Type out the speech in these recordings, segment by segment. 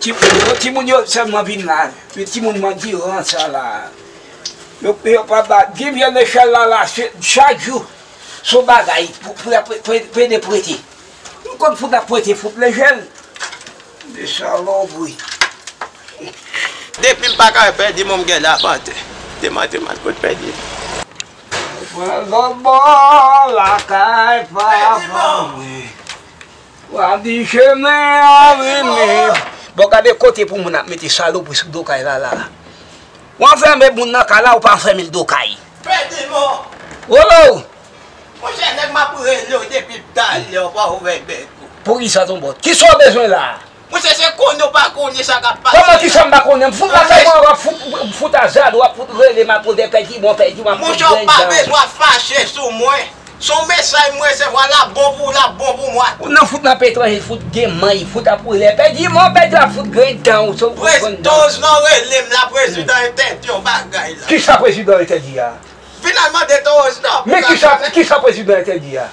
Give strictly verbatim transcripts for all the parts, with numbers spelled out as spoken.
Ti, timoun yo sèlman vin la. Yo timoun mandiran sa la. Yo, yo pa ba. Divyen lechèl la, la, se, chak jou, se yon bagay pou, pou, pou, pou ede prete. Nou konn fout ap prete fout lechèl. De salopri. Depi m pa ka wè Pè Dimon, m gen la pantre. Demantre m al kot Pè Dimon. Pran lòt bò lakay papa mwen. W ap di chemen an vini. Bon, gade kote pou moun ap mete salopri sou do kay la, la. W anfèmen moun nan kay la, ou pa anfèmen l do kay. Pè Dimon! Wolo! Monchè, nèg m ap rele w depi talè, w pa ouvè bèk ou. Poukisa, tonbòt? Kisa w bezwen la? Monchè, se konnen w pa konnen sa k ap pase la. Kòman kisa m pa konnen? M fout lakay mwen, w ap fout, fout azad, w ap fout rele m ap rele Pè Dimon, Pè Dimon, ap fout grenn dan. Monchè, w pa bezwen ap fache sou mwen. Se yon mesaj mwen resevwa, l ap bon pou ou, l ap bon pou mwen. Ou nan fout nan peyi etranje, fout gen manch, fout ap rele Pè Dimon, Pè Dimon, ap fout grenn dan ou, se yon grenn dan. Toz nan rele m la, prezidan entèdi yon bagay la. Kisa prezidan entèdi a? Finalman, de Toz nan. Men kisa, kisa prezidan entèdi a?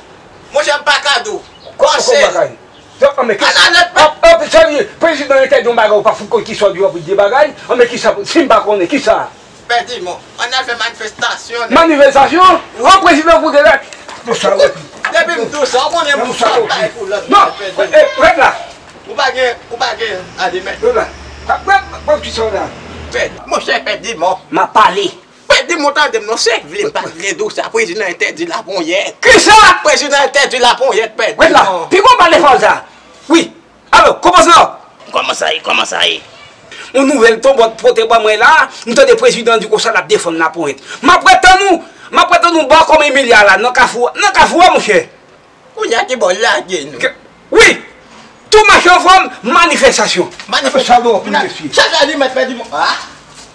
Monchè, m pa ka di w. Kòman bagay? Donk, an men ki, an, an, an, serye, prezidan entèdi yon bagay, ou pa fout konn kisa w di, w ap di bagay, an men kisa, si m pa konnen, kisa? Pè Dimon, ann al fè manifestasyon, nèg. Manifestasyon? Wi. An prezidan pou de lèt. Depi m di w sa, w konnen moun sa bay pou lòt. Non, Pè Dimon. E, e, rèd la. Ou pa gen, ou pa gen alimèt. Rèd la. Rèd, rèd, rèd, kisa w la? Pè, monchè Pè Dimon. M ap pale. Pè Dimon, tande m non, se vle m pa vle di w sa, prezidan entèdi laponyèt. Kisa? Prezidan entèdi laponyèt, Pè Dimon. Rèd la. Pi gwo pale fòl sa. Wi. Alo, konpozan! Kòman sa ye? Kòman sa ye? Yon nouvèl tonbòt pote ban mwen la, m tande prezidan di konsa l ap defann laponyèt. M ap ret tann ou, m ap ret tann ou bò kòm Emilia la, nan kafou, nan kafou a, monchè. Kounye a ki bò l lage nou? Ke, wi! Tou mache anfòm, manifestasyon. Manifestasyon. Chache alimèt, Pè Dimon. Ah!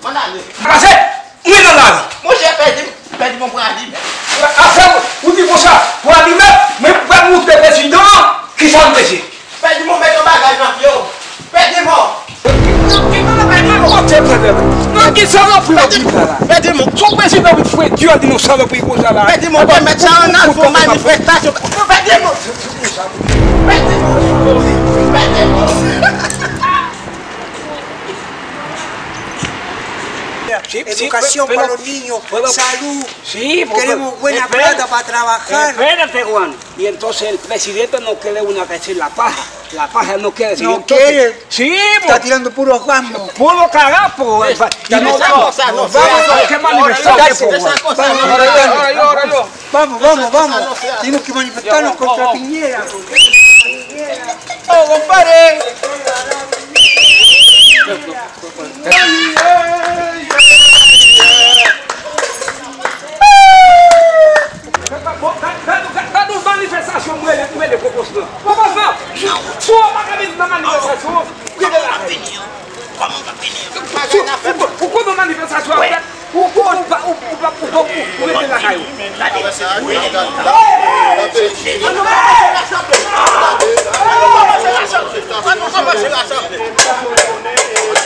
Ann ale. Pase! Mwen nan la! Monchè, Pè Dimon, Pè Dimon pran alimèt. Afè ou, ou di konsa, pran alimèt, men pou moutre prezidan an kisa m te ye. Pè Dimon, met yon bagay nan pye w. Pè Dimon! Nan ki salopri w ap viv la, la? Pè Dimon! Son prezidan w vin foure dyòl li nan salopri konsa la. Pè Dimon, te mèt sa ann al fè yon manifestasyon. Pè Dimon! Pè Dimon! Pè Dimon! Educación para los niños, salud. Sí, porque queremos buena plata para trabajar. Espérate, Juan. Y entonces el presidente no quiere una, que es la paja. La paja no quiere, no quiere. Sí, está tirando puro gambo. Puro carapo. Y nos vamos, nos vamos, que manifestamos. Vamos, vamos, vamos. Tenemos que manifestarnos contra Piñera. Oh, compadre. Gade yon manifestasyon, m rele, m rele Kokos lan. Kokos lan! Si w pa ka vin nan manifestasyon, rete lakay ou. Kòman w ap vini an? Kòman w ap vini an? Ou, ou, ou konnen manifestasyon ap fèt? Ou, ou, ou pa, ou, ou pa, ou pa, ou rete lakay ou. Gade, wi. Ann nou kòmanse rasanble. Ann nou kòmanse rasanble.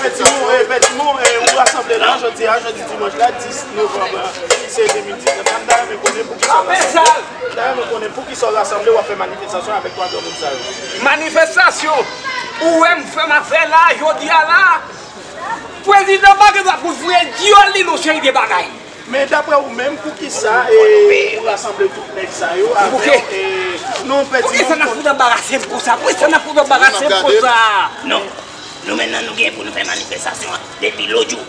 Pè Dimon, eh, Pè Dimon, eh, ou rasanble la, jodi a, jodi dimanch la, dis novanm, se de mil diznèf la. M ta renmen konnen poukisa w rasanble. M ta renmen konnen poukisa w rasanble, w ap fè manifestasyon avèk twa granmoun sa yo. Manifestasyon! Ou wè m fè m afè la, jodi a la, prezidan pa gen dwa pou l foure dyòl li nan yon seri de bagay. Men daprè ou menm, poukisa, e, ou rasanble tout nèg sa yo avè w, e, non, Pè Dimon. Poukisa n ap fout anbarase m konsa? Poukisa n ap fout anbarase m konsa? Non. Nou menm nan nou gen pou nou fè manifestasyon an depi lòt jou.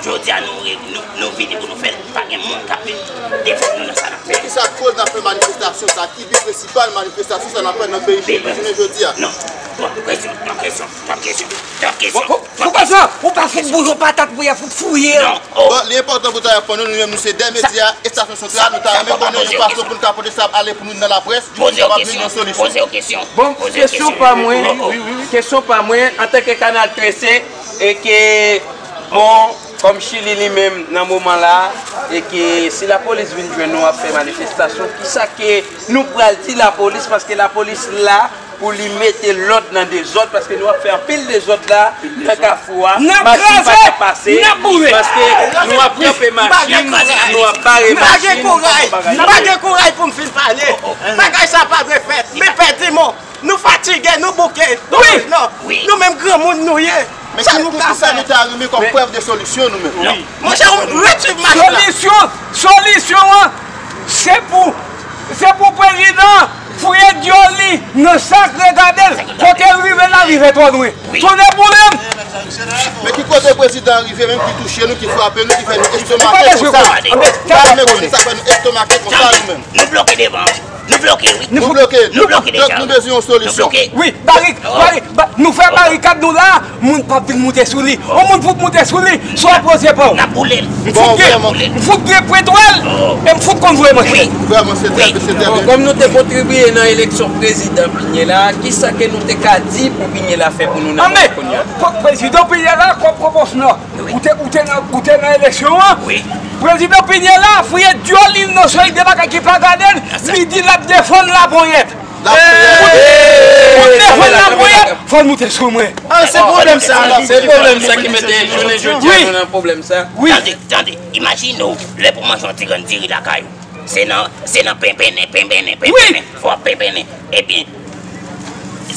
Jodi a nou, nou, nou vini pou nou fè l. Pa gen moun k ap vin defann nou nan sa n ap fè. Men kisa k koz n ap fè manifestasyon sa? Ki bi prensipal manifestasyon sa n ap fè nan peyi Chili jounen jodi a? Non. Twòp kesyon, twòp kesyon, twòp kesyon, twòp kesyon. Ou pa fout bouje yon patat pou y a fout fouye. Non. Bon, li enpòtan pou ta reponn nou, nou menm nou se de medya, estasyon santral, nou ta renmen konnen yon fason pou nou ka pote sa ale pou nou nan laprès, pou nou kapab jwenn yon solisyon. Poze yon kesyon. Bon, kesyon pa mwen, kesyon pa mwen, antanke Kanal trese, e ke, bon, kòm Chili li menm nan moman la, e ke si lapolis vin jwenn nou ap fè manifestasyon, kisa ke nou pral di lapolis, paske lapolis la, pou li mete lòd nan dezòd, paske nou ap fè anpil dezòd la, nan kafou a, machin pa ka pase, paske nou ap kanpe machin, nou ap bare machin, nou ap fè bagay. M pa gen kouraj pou m fin pale. Bagay sa pa dwe fèt. Men Pè Dimon, nou fatige, nou bouke. Non, nou menm granmoun nou ye. Men ki, ki sa nou ta renmen kòm prèv de solisyon nou menm? Non. Monchè, ou ret swiv machin la. Solisyon, solisyon an, se pou, se pou prezidan fouye dyòl li nan sak, regade l, kote l rive la, rive twò lwen. Tonnè boule m! Men ki kote prezidan an rive menm ki touche nou, ki frape nou, ki fè nou estomake konsa? Anben, pa renmen konnen sa fè nou estomake konsa nou menm. Nou bloke devan. Nou bloke, wi. Nou bloke. Nou bloke deja. Donk nou bezwen yon solisyon. Nou bloke. Wi, barik, barik, ba- nou fè barikad nou la, moun p ap vin moute sou li. Yon moun fout moute sou li, se w ap poze pa w. N ap boule l. M fout gen, m fout gen pwentwèl, e m fout konn voye manchèt. Vrèman, se trè, se trè byen. Kòm nou te kontribiye nan eleksyon prezidan Pinye la, kisa ke nou te ka di pou Pinye la fè pou nou nan moman kounye a? Anben, prezidan Pinye la, kòm pwopozan, ou te, ou te nan, ou te nan eleksyon an. Prezidan Pinye la fouye dyòl li nan seri de bagay ki pa gade l, li di l ap defann laponyèt. Laponyèt. Pou defann laponyèt, fò l moute sou mwen. Ah, se pwoblèm sa. Se pwoblèm sa ki mete jounen jodi a nou nan pwoblèm sa. Wi. Tande, tande, imajine w, lè pou manje yon ti grenn diri lakay ou. Se nan, se nan penpennen, penpennen, penpennen. Fò w ap penpennen. Ebyen,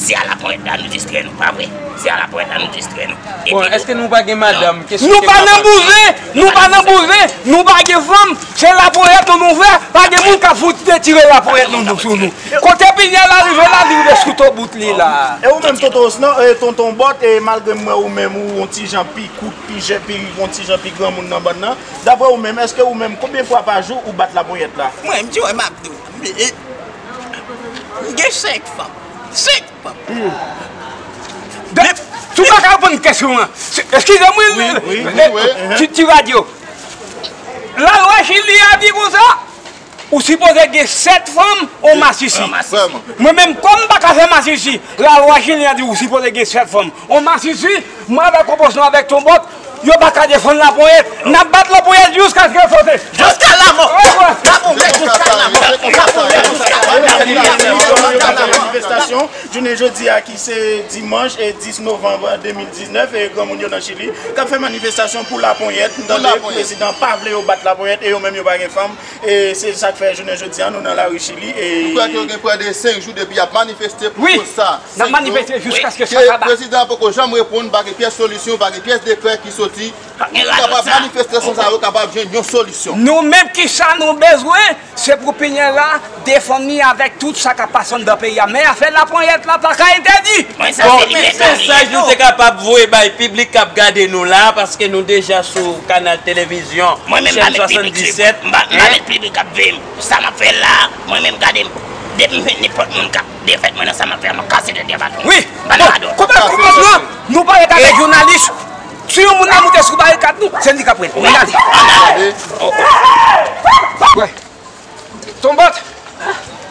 se a laponyèt la nou distrè nou, pa vre? Se a laponyèt la nou distrè nou. Bon, èske nou pa gen madanm? Nou pa nan bouzen, nou pa nan bouzen, nou pa gen fanm, se laponyèt nou nou fè, pa gen moun k ap fout detire laponyèt nou, nou sou nou. Kote Pinye la rive la, li rive sou to bout li la. E ou menm, Tonton Osnan, e, Tonton Bòt, e malgre m wè ou menm, ou yon ti jan pi kout, pi jè, pi, yon ti jan pi granmoun nan bann nan, daprè ou menm, èske ou menm, konbyen fwa pa jou ou bat laponyèt la? Mwen, m di w, m ap di w, e, m gen senk fanm. Senk fanm. Si w pa ka reponn kesyon an, eskize m, wi, ti, ti radyo. Lalwa Chili a di konsa, ou sipoze gen sèt fanm, yon masisi. Mwen menm, kòm m pa ka fè masisi, lalwa Chili a di ou sipoze gen sèt fanm, yon masisi, mwen avèk Konpozisyon, avèk Tonbòt, yo pa ka defann laponyèt. N ap bat laponyèt jiskaske l sote. Jiska lamò. Laponyèt jiska lamò. Laponyèt jiska lamò. Manifestasyon jounen jodi a ki se dimanch e dis novanm de mil diznèf, e granmoun yo nan Chili k ap fè manifestasyon pou laponyèt. M tande prezidan pa vle yo bat laponyèt e yo menm yo pa gen fanm. E se sa k fè jounen jodi a nou nan lari Chili. E nou kwè ke gen prè de senk jou depi y ap manifeste pou koz sa. N ap manifeste jiskaske sa kaba. Prezidan an poko janm reponn, pa gen pyès solisyon, pa gen pyès dekrè ki soti. Pou kapab manifestasyon sa yo kapab jwenn yon solisyon. Nou menm, kisa nou bezwen, se pou Pinye la defann li avèk tout sa k ap pase anndan peyi a. Men afè laponyèt la pa ka entèdi. Bon, mesaj nou te kapab voye bay piblik k ap gade nou la, paske nou deja sou kanal televizyon Chèn swasanndisèt. M pa met piblik k ap veye m. Sa m ap fè la, mwen menm gade m. Depi m jwenn nenpòt moun k ap defèt mwen nan sa m ap fè a, m ap kase tèt li anba tronk. Wi. M pa nan radòt. Konpè, konpè, non, nou pa ret avèk jounalis. Si yon moun nan moute sou barikad nou, se li k ap pran l. Ann ale. Ann ale. Wè. Tonbòt.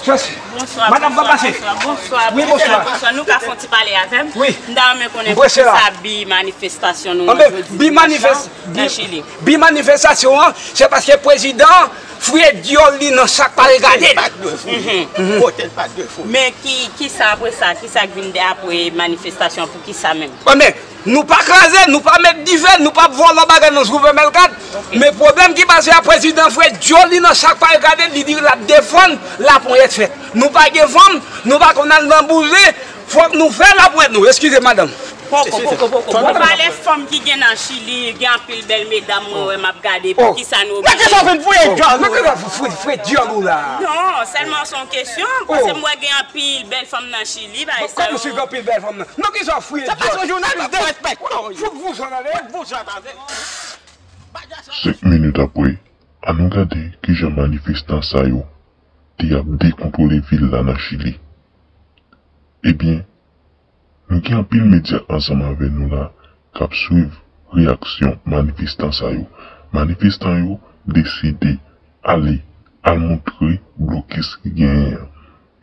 Chans. Bonswa, madanm, bonswa, bonswa, bonswa, bonswa. Nou ka fè yon ti pale avè m? Wi. M ta renmen konnen poukisa bi manifestasyon nou an jodi dimanch lan nan Chili. Bi manifestasyon an, se paske prezidan fouye dyòl li nan sak pa regade l. Kote l pa t dwe fout. Men ki, kisa apre sa, kisa k vin de apre manifestasyon, poukisa menm? Bon, men, nou pa kraze, nou pa met dife, nou p ap vòlò bagay nan Jovenel kat. Men pwoblèm ki pase a, prezidan fouye dyòl li nan sak pa regade l, li di l ap defann laponyèt fèt. Nou pa gen fanm, nou pa konn al nan bouzen, fòk nou fè laponyèt nou. Eskize, madanm. Poko, poko, poko. Bon, valè fanm ki gen nan Chili, gen anpil bèl medam, mwen wè m ap gade, poukisa nou oblije? Nan kisa w vin fouye dyòl ou la? Nan kisa w fouye, fouye dyòl ou la? Non, sèlman se yon kesyon, paske m wè gen anpil bèl fanm nan Chili, pa egzanp. Kòman si gen anpil bèl fanm nan? Nan kisa w fouye dyòl? Se pa yon jounalis de respè. Fout vouzan ale. Fout vouzan ale. Senk minit apre, ann nou gade kijan manifestan sa yo te ap dekontwole vil la nan Chili. Ebyen, nou gen anpil medya ansanm avè nou la k ap swiv reyaksyon manifestan sa yo. Manifestan yo deside ale, al montre blokis ki genyen an.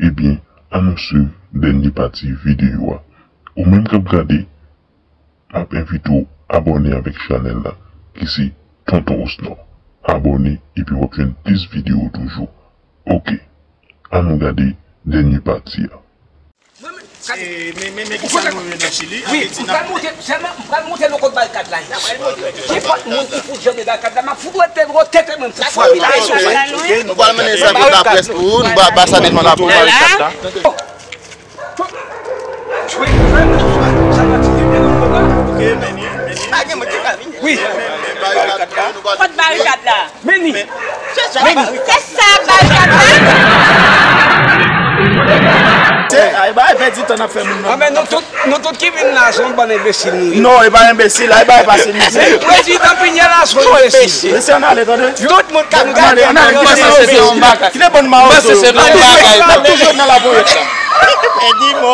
Ebyen, ann nou swiv dènye pati videyo a. Ou menm k ap gade, m ap envite w abòne avèk chanèl la, ki se Tonton Osnò. Abòne, epi w ap jwenn plis videyo toujou. Oke, ann nou gade dènye pati a. E, men, men, men kisa nou ye nan Chili? Wi, m pral monte, sèlman, m pral monte nan kot barikad la. Nenpòt moun ki fout janbe barikad la, m ap fout wè tèt, wè tèt mwen, m fout frape l. Oke, nou pral mennen sa pou laprès pou ou, nou pral ba sa devan laprès. Barikad la. Se sa, se sa, bay papa. Se, ay, bay pèdi tan ap fè moun nan. Ah, men nou tout, nou tout ki vin la, se yon bann enbesil nou ye. Non, e pa enbesil, ay, bay pase mizè. Prezidan Pinyè la, se yon enbesil. Mesye, ann ale, tande. Tout moun k ap gade, ann ale, ann ale, kite bann mawozo yo. N ap toujou nan laponyèt la. Pèdi mo.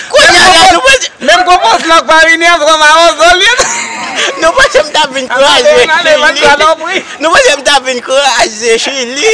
Kounye a la, nou panse, menm konpòs la pa vini an, pran mawozo li. Nou panse m t ap vin kraze Chili. Nou panse m t ap vin kraze Chili.